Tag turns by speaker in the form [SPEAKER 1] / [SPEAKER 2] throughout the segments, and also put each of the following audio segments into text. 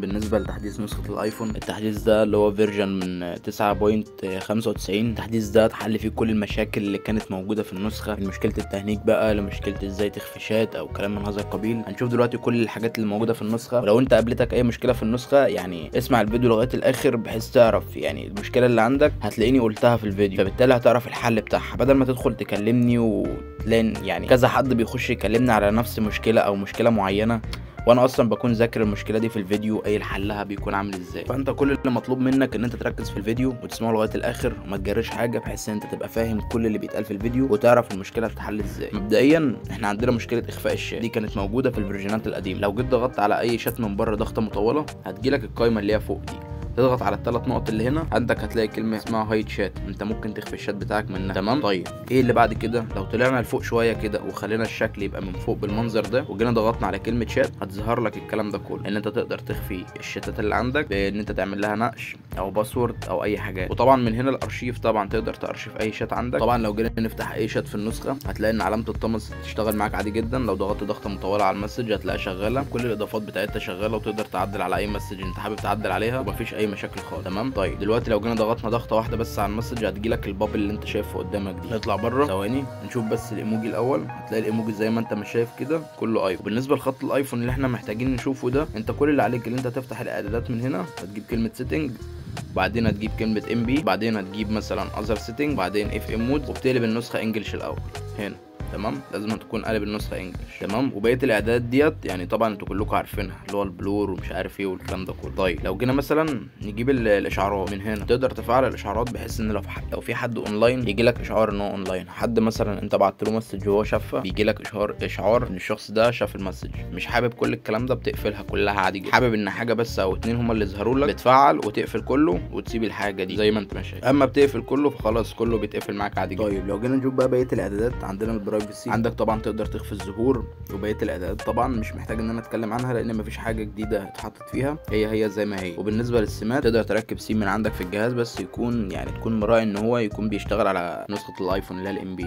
[SPEAKER 1] بالنسبة لتحديث نسخة الايفون، التحديث ده اللي هو version من 9.95. التحديث ده اتحل فيه كل المشاكل اللي كانت موجودة في النسخة، من مشكلة التهنيج بقى لمشكلة ازاي تخفي شات او كلام من هذا القبيل. هنشوف دلوقتي كل الحاجات اللي موجودة في النسخة، ولو انت قابلتك اي مشكلة في النسخة يعني اسمع الفيديو لغاية الاخر بحيث تعرف يعني المشكلة اللي عندك، هتلاقيني قلتها في الفيديو فبالتالي هتعرف الحل بتاعها، بدل ما تدخل تكلمني وتلاقي يعني كذا حد بيخش يكلمني على نفس مشكلة او مشكلة معينة وانا اصلا بكون ذاكر المشكلة دي في الفيديو اي حلها بيكون عامل ازاي. فانت كل اللي مطلوب منك ان انت تركز في الفيديو وتسمعه لغاية الاخر وما تجريش حاجة، بحيث ان انت تبقى فاهم كل اللي بيتقال في الفيديو وتعرف المشكلة بتتحل ازاي. مبدئيا احنا عندنا مشكلة اخفاء الشات، دي كانت موجودة في ال version ات القديمة. لو جيت ضغطت على اي شات من بره ضغطه مطولة هتجيلك القائمة اللي هي فوق دي، تضغط على الثلاث نقط اللي هنا عندك هتلاقي كلمة اسمها hide chat، انت ممكن تخفي الشات بتاعك منها. تمام. طيب ايه اللي بعد كده؟ لو طلعنا لفوق شوية كده وخلينا الشكل يبقى من فوق بالمنظر ده وجينا ضغطنا على كلمة شات هتظهر لك الكلام ده كله، ان انت تقدر تخفي الشاتات اللي عندك بان انت تعمل لها نقش او password او اي حاجة. وطبعا من هنا الارشيف، طبعا تقدر تارشيف اي شات عندك. طبعا لو جينا نفتح اي شات في النسخة هتلاقي ان علامة الطمس تشتغل معاك عادي جدا. لو ضغطت ضغطه مطولة على ال message هتلاقيها شغالة، كل الاضافات بتاعتها شغالة، وتقدر تعدل على اي message انت حابب تعدل عليها ومفيش اي مشاكل خالص. تمام. طيب دلوقتي لو جينا ضغطنا ضغطه واحدة بس على ال message هتجيلك ال bubble اللي انت شايفه قدامك دي. نطلع بره ثواني نشوف بس الايموجي الاول، هتلاقي الايموجي زي ما انت ما شايف كده كله ايفون. بالنسبة لخط الايفون اللي احنا محتاجين نشوفه ده، انت كل اللي عليك اللي انت تفتح الاعدادات من هنا، هتجيب كلمة setting، بعدين هتجيب كلمة MP، بعدين هتجيب مثلا other setting، بعدين FM mode، وبتقلب النسخة English الاول هنا. تمام، لازم تكون قالب النسخة English. تمام. وبقية الاعدادات ديت يعني طبعا انتوا كلكم عارفينها، اللي هو ال blur ومش عارف ايه والكلام ده كله. طيب لو جينا مثلا نجيب الاشعارات من هنا، تقدر تفعل الاشعارات بحيث ان لو في حد اونلاين يجي لك اشعار ان هو اونلاين، حد مثلا انت بعت له message وهو شافها بيجي لك اشعار ان الشخص ده شاف ال message. مش حابب كل الكلام ده بتقفلها كلها عادي جدا. حابب ان حاجة بس او اتنين هما اللي يظهروا لك بتفعل وتقفل كله وتسيب الحاجة دي زي ما انت ماشي. اما بتقفل كله فخلاص كله بيتقفل معاك عادي جدا. طيب لو جينا نشوف بقى بقية الاعدادات، عندنا ال privacy عندك طبعا تقدر تخفي الظهور، وبقية الاعدادات طبعا مش محتاج ان انا اتكلم عنها لان مفيش حاجة جديدة اتحطت فيها، هي زي ما هي. وبالنسبة للسمات تقدر تركب سيم من عندك في الجهاز، بس يكون يعني تكون مراعي ان هو يكون بيشتغل على نسخه الايفون اللي هي ال MP،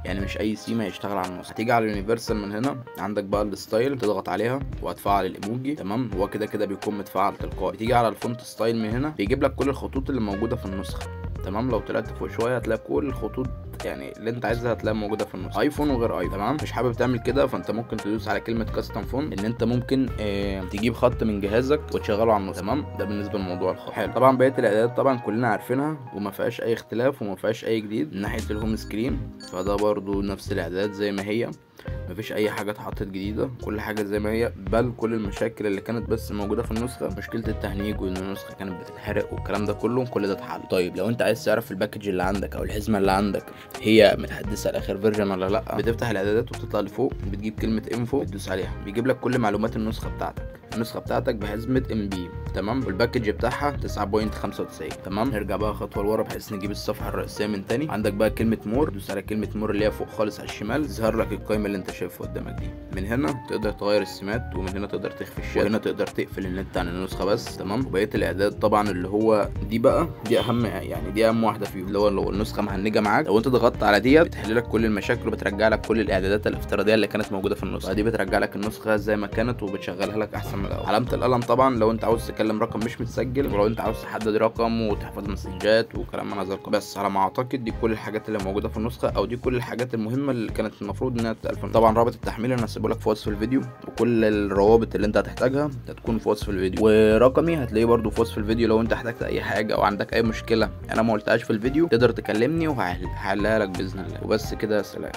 [SPEAKER 1] يعني مش اي سيم هيشتغل على النسخة. هتيجي على ال universal من هنا عندك بقى ال style، تضغط عليها وهتفعل الايموجي. تمام، هو كده كده بيكون متفعل تلقائي. تيجي على ال font style من هنا بيجيب لك كل الخطوط اللي موجودة في النسخة. تمام، لو طلعت فوق شوية هتلاقي كل الخطوط يعني اللي انت عايزها هتلاقيها موجودة في النص، ايفون وغير ايفون. تمام، مش حابب تعمل كده فانت ممكن تدوس على كلمة custom font، ان انت ممكن تجيب خط من جهازك وتشغله على النص. تمام، ده بالنسبة لموضوع الخط. حلو. طبعا بقية الاعدادات طبعا كلنا عارفينها وما فيهاش اي اختلاف وما فيهاش اي جديد. من ناحية ال home screen فده برضو نفس الاعدادات زي ما هي، مفيش اي حاجة اتحطت جديدة، كل حاجة زي ما هي، بل كل المشاكل اللي كانت بس موجودة في النسخة، مشكلة التهنيج وان النسخة كانت بتتحرق والكلام ده كله، كل ده اتحل. طيب لو انت عايز تعرف ال package اللي عندك او الحزمة اللي عندك هي متحدثه لاخر version ولا لا، بتفتح الاعدادات وبتطلع لفوق، بتجيب كلمة info بتدوس عليها بيجيب لك كل معلومات النسخة بتاعتك. النسخة بتاعتك بحزمه MP. تمام، وال package بتاعها 9.95. تمام، نرجع بقى خطوة لورا بحيث نجيب الصفحة الرئيسية من تاني. عندك بقى كلمة more، دوس على كلمة more اللي هي فوق خالص على الشمال، تظهر لك القائمة اللي انت شايفها قدامك دي. من هنا تقدر تغير السمات، ومن هنا تقدر تخفي الشات، وهنا تقدر تقفل النت عن النسخة بس. تمام، وبقية الاعداد طبعا اللي هو دي بقى، دي اهم يعني دي اهم واحدة فيهم، اللي هو لو النسخة مهنجه معاك لو انت ضغطت على دي بتحل لك كل المشاكل وبترجع لك كل الاعدادات الافتراضية اللي كانت موجودة في النسخة دي، بترجع لك النسخة زي ما كانت وبتشغلها لك احسن من الاول. علامة القلم طبعا لو انت عاوز تكلم رقم مش متسجل، ولو انت عاوز تحدد رقم وتحفظ مسجات وكلام من هذا القبيل. بس على ما اعتقد دي كل الحاجات اللي موجودة في النسخة، او دي كل الحاجات المهمة اللي كانت المفروض انها تتقال. طبعا رابط التحميل انا هسيبه لك في وصف الفيديو، وكل الروابط اللي انت هتحتاجها هتكون في وصف الفيديو، ورقمي هتلاقيه برده في وصف الفيديو. لو انت احتجت اي حاجة او عندك اي مشكلة انا ما قلتهاش في الفيديو تقدر تكلمني وهحلها لك باذن الله. وبس كده، سلام.